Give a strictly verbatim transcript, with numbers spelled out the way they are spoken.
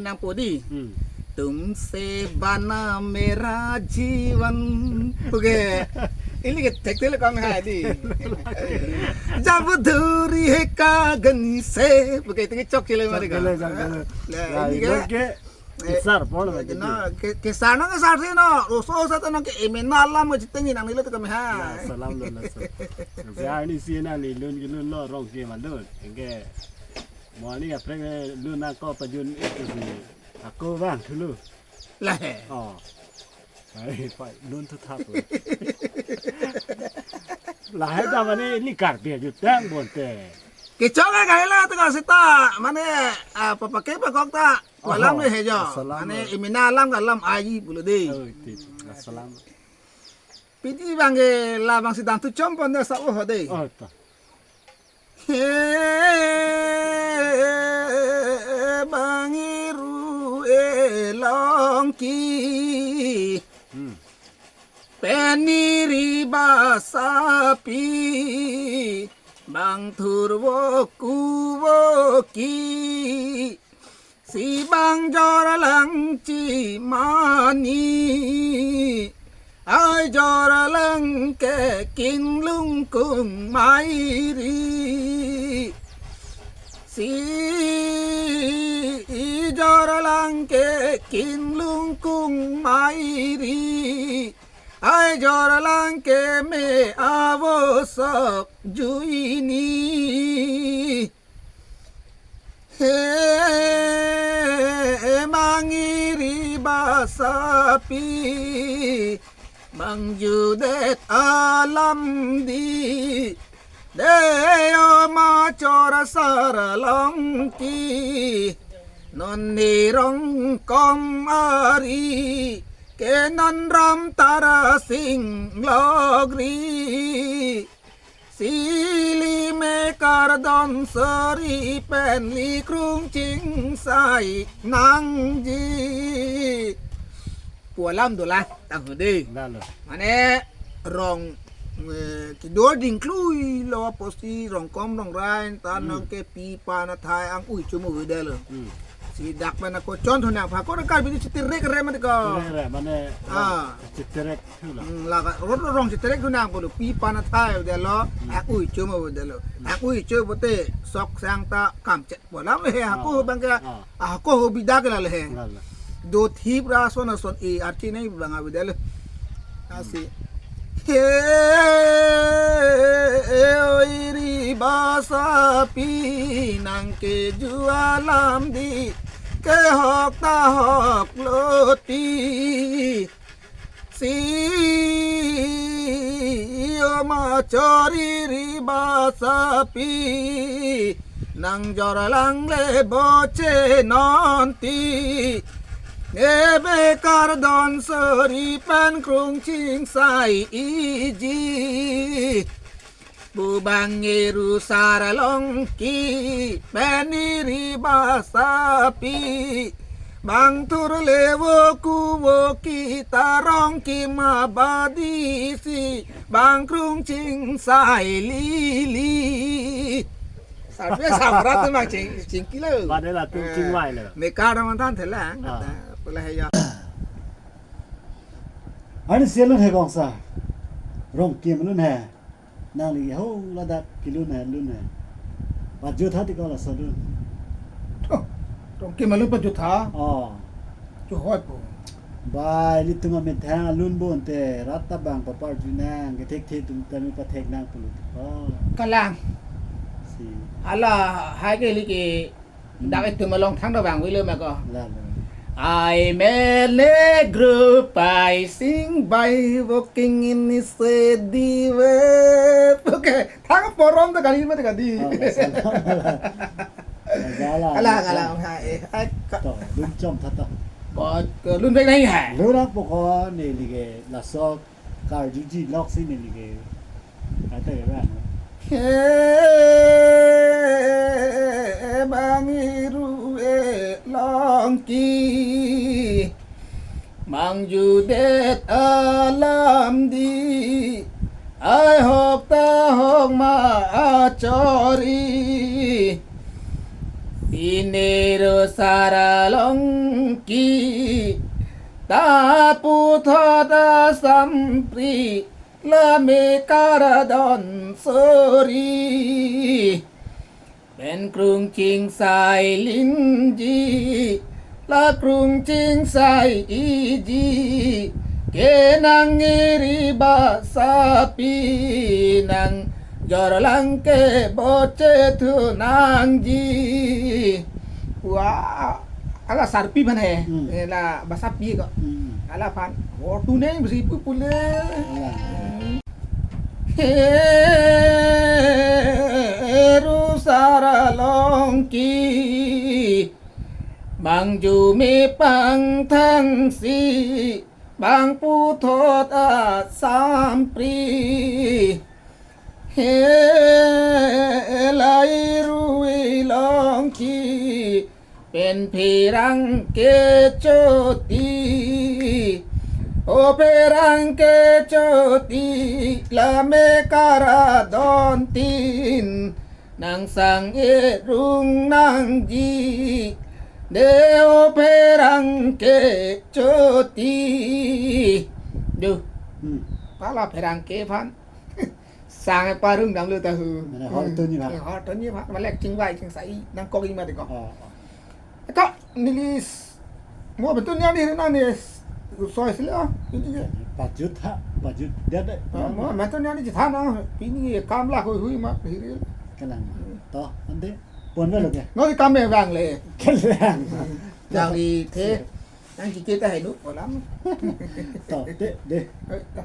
Nangpo di. Hmm. "Tumse bana mera jeevan." Okay. Ili ke thekthelo kami hai di. "Jab duri hai kagan se." Okay, tinggi chok chile mari ka. Chok chile, chok chile. Lah, ya, ini ini ke, ke eh, isar pon eh, lagi no, di. Ke, kesar no, kesar si no. Oso oso to no ke emena alam ke chiteng nang nilo to kami hai. Lah, salam lo, lah, salam. Ya, ini si nang ni lun ke lun lo, Rongkim alun. Ingke Morning kaprek lun nangkok pajun itu si. Ako bang dulu. Lah he. Oh. Ai, pa lun tu thap. Lahai ta mane ini Karbi jutang bonte. Kechok ka kaila tu ka sita. Mane, ah, papake pakok ta. Alam Oh, le he jo. Salam. Mane emena alam ka alam aji pulo de. Oh, itu. Salam. Pidi bang ke labang si dam tu chom pon da sa oh de. Oh, ta. He bangiru elong ki. Hmm. Peniri basapi bang thurwo kuwo ki. Si bang jorlang chimani, ai jorlang ke kinglung kung mairi. Si jorlang ke kinglung kung mairi, ai jorlang ke me avo sok juini. He mangiri basapi bang judet alam di, deo machor saralong ki, non ni Rongkom ari ke non ram tara sing logri. Sili me kardon seri pen li krung chingsai nangji. Pu alam dolang tang hode. Lalo. Mane rong, eh, kidor dingklui lo apotsi Rongkom Rongrai ta Hmm. nang ke pi pan athai ang ui chumo vedelo. Hmm. Si dak pen ako chon thonang pha ko kar bini chiterek re mane ko. Chiterek re, mane Ah. chiterek thu lo. Hmm, la ka rot rong chiterek thu nang pulo pi pan athai de lo, Hmm. ak ui chom ave de lo. Hmm. Ak ui chom pote sok sang ta kam chet pu alam le he hako Ah. bang ke Ah. hako ho bida ke la le he. La la. Do thip ra son son e arti nei bang ave de lo. Asi. He oi ri basapi nang ke ju alam di ke hok ta hok lo ti. Si o machori ri basapi nang jorlang le boche non ti. Nebe kardon seri pen krung chingsai iji. Pu bangiru saralong ki peniri basapi bang thur lewo kuwo ki ta Rongkim abadi si bang krung chingsai lili. Sarpi samrat tu mang ching, chingki lo. Pada la tu Eh, chingvai lo. Mekar mantan thelang. Ah. Kata, pula he ya. Ani si alun he kongsa. Rongkim alun he. Nangli ho ladak kelun he, lun he. Pajut tha ti ko laso lun. Toh, Rongkim alun pajut tha. Oh. Chu hoi po. Bai, ilitum amethang alun bonte rat ta bang papar ju nang, kethek the atum ta me pathek nang pulo. Oh. Kalang. Si. Hala, hai ke li ke, Hmm. dak itum along thang do bang avelo ma ko. La, la. Ai mele group ai sing by walking in the city way. Okay. Thang porom ta kali ma ta kali. Oh, la, salam, la. Salam, Kalang, la. kalang, hai, eh, ai, ka- To, lun chom tha to. Bot, ke lun bek nai hai. Lun ang pokok neli ke laso karjuji lok si neli ke. Kata ke bang. He, bangiru elong ki. Mang judet alam di, ai hok ta hok ma achori. Sinero saralong Kita puthot asampri, la mekar adon suri. Pen krungching sai linji, la krungching sai iji, ke nangiri basapi, nangjorlang ke boche thu nangji. Wah, ala sarpi aphan he. Hmm. Eh, la basapi ko. Hmm. Ala aphan. Ho tu ne besi pupule. Ala. Heru sara longki, bang jumi pangthangsi, bang puthot asampri. He lai rui longki, pen pherangke choti. O pherangke choti, la mekar adon tin, nangsang erung nangji. De o pherangke choti. Duh. Hmm. Pala pherangke aphan. Sang parung damlo tahu. Mane hor tuni aphan. Eh, hor tuni aphan. Malek chingvai chingsai nangkok ima deko. Oh, oh. Eko, neli s-, mo betul ni ani na ni s-, soi sile, oh. Ini ke. Pajut ha, pajut dia deh. Ah, mo betul ni ani chethan, ah. Pini kam la hui hui ma hiri. Kelang. To, ante pon lo ke. Ngo di kam me bang le. Kelang. Bang di the. Nang kiki ta hai nu kolam. To, deh, deh. Eh, ta.